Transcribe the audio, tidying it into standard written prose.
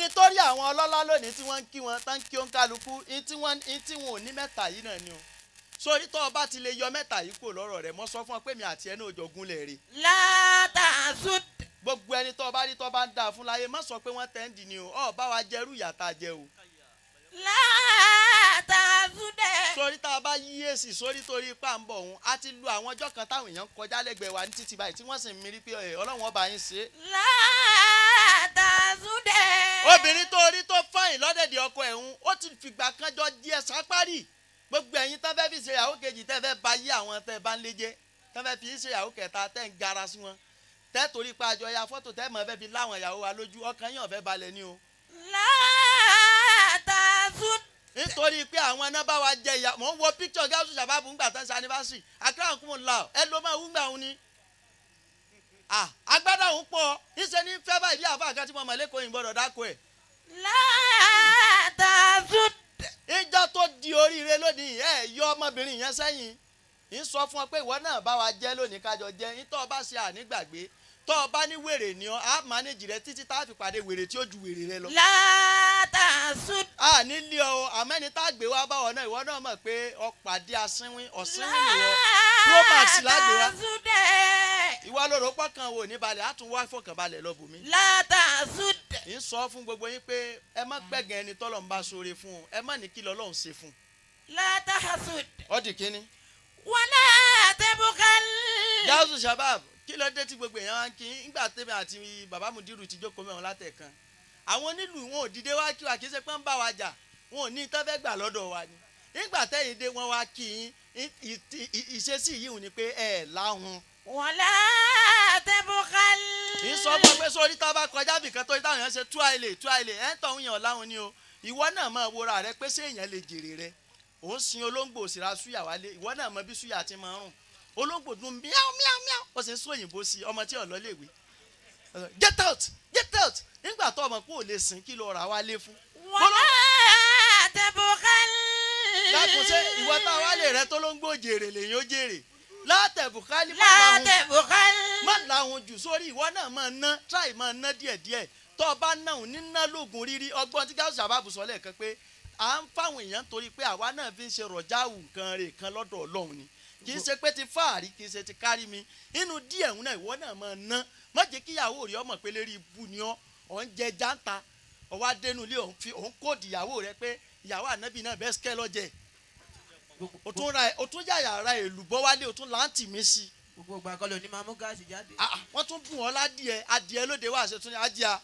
Nítorí àwọn ọlọ́lá lónìí tí wọ́n ń kí wọn tán kí ó ń kálukú ní tí wọ́n ní tí wọn ò ní mẹ́ta yìí náà ni o. Sórí tó o bá ti lè yọ mẹ́ta yìí kúrò lọ́rọ̀ rẹ̀, mo sọ fún ọ pé mi àti ẹ náà jọ gúnlẹ̀ rè. Látàsúd. Gbogbo ẹni tó o bá rí tó o bá ń dáa fún láyé, má sọ pé wọ́n tẹ́ ń dì ní o, ọ̀ bá wa jẹrú ìyà tá a jẹ o. Látàsúd. Sórí tá a bá yí èsì sórí torí ipá ń bọ̀ òun, a ti lu àwọn ọjọ́ kan táwọn èèyàn kọjá lẹ́gbẹ̀ẹ́ wa ní títì báyìí tí wọ́n sì ń mirí pé ẹ, Ọlọ́run ọba yín ṣe é. Látàsúd. Obìnrin tó rí tó fáyìn lọ́dẹ̀dẹ̀ ọkọ ẹ̀ ń, ó ti fìgbà kan jọ díẹ̀ sápárì. Gbogbo ẹ̀yin tán fẹ́ fi ṣe ìyàwó kejì, tẹ́ fẹ́ ba yí àwọn tẹ́ bá ń lé jẹ́, tán fẹ́ fi ṣe ìyàwó kẹta, tẹ́ ń gara sí wọn, tẹ́ torí pa àjọ ya fọ́tò, tẹ́ mọ̀ fẹ́ fi láwọn ìyàwó wa lójú, ọkàn yín ò fẹ́ balẹ̀ ni o. Látàsúd. Nítorí pé àwọn iná bá wa jẹ ìyá, mò ń wo picture Gáúsù Sàbábù ńgbà tán ṣe anniversary akérò kún un la ẹ ló máa wú gbà òun ni. Ah, agbádá òun pọ̀ níṣẹ́ ní fẹ́ báyìí bí àfa kan tí mo mọ̀ lẹ́kọ̀ọ́ yìí gbọ́dọ̀ dáko ẹ̀. Látàsúd. Ìjọ tó di oríire lónìí, ẹ yọ ọmọbìnrin yẹn sẹ́yìn, ń sọ fún ọ pé ìwọ náà bá wa jẹ́ lónìí, kájọ jẹ́ ń tọ́ ọ bá ṣe ànígbàgbé, tọ́ ọ bá ní wèrè ni ọ á mánéjì rẹ títí tá a fi pàdé wèrè tí ó ju wèrè rẹ lọ. Látàsúd. A ní lé ọ o, àmọ́ ẹni tá a gbé wá báwọ̀ náà, ìwọ náà mọ̀ pé ọ pàdé asínwín ọ̀sínwín nìwọ Pro Max lágbè wá. Látàsúd. Ìwọ lóró pọ́kàn wò ní balẹ̀, á tún wá fọkànbalẹ̀ lọ bùnmí. Látàsúd. Ń sọ fún gbogbo yín pé ẹ má gbẹ̀gàn ẹni tọ́lọ̀ ń bá ṣoore fún un, ẹ má ní kí lọ́lọ́run ṣe fún un. Látàsúd. Ó di kínní. Wàlá tẹ́bùkàl. Gáúsù Shabab, kí ló dé tí gbogbo èèyàn wá ń kí nígbà tèmi àti bàbá Mudiru ti jókòó mẹ́wọn látẹ̀kan? Àwọn onílù wọn ò dìde wá kí wa, kì í ṣe pé ń bá wa jà, wọn ò ní tán fẹ́ gbà lọ́dọ̀ wa ni. Nígbà tẹ́yìn dé, wọ́n wá kí yín, ìṣesí yìí hùn ni pé ẹ láhùn. Wàlá tẹ́bùkàl. Kì í sọ fún ọ pé sórí tá a bá kọjá bìkan tó táwọn èèyàn ṣe tú àìlè tú àìlè ẹ̀ ń tọ̀ ń yàn láhùn ni o. Ìwọ náà máa wora rẹ pé ṣé èèyàn lè jèrè rẹ? Ò ń sin olóńgbò òsìrà súyà wálé, ìwọ náà mọ bí súyà ti máa ń rùn. Olóńgbò dún míáú míáú míáú, ó sì ń sún òyìnbó sí ọmọ tí ò lọ léèwé, "Get out, get out!" Nígbà tó ọmọ kó o lè sìn, kí ló rà wálé fún? Wàlá tẹ́bùkàl. Dákun, ṣé ìwọ tá a wálé rẹ tó ló ń gbó jèrè lèyìn ó jèrè látẹ̀bùkálí má láhùn. Látẹ̀bùkàl. Má láhùn jù sórí, ìwọ náà máa ná, try máa ná díẹ̀díẹ̀. Tó o bá náà níná lóògùn rírí ọgbọ́n tí Gáúsù Sàbábù sọ lẹ́ẹ̀kan pé à ń fáwọn èèyàn torí pé àwa náà fi ń ṣe rọ̀jáwù nǹkan rè kan lọ́dọ̀ Ọlọ́run ni, kì í ṣe pé ti fáàrí, kì í ṣe ti kárí mi inú díẹ̀ ń náà. Ìwọ náà máa ná, má jẹ́ kíyàwó rẹ̀ ọmọ pé lérí ibu ni ọ́, ọ̀ ń jẹ jáǹta, ọwọ́ adénú ilé, òun fi òun kóòdì ìyàwó rẹ pé ìyàwó ànábì náà bẹ́ẹ̀ sikẹ́ lọ́jẹ̀, o tún ra, o tún yàyà ra èlùbọ́ wálé, o tún láǹtì mí sí. Gbogbo ìgbà kọ́ ló ní máa mú gáàsì jáde. Ah, ah, wọ́n tún bùn ọ́ ládìẹ, adìẹ lóde wá ṣe tún ní adìẹ.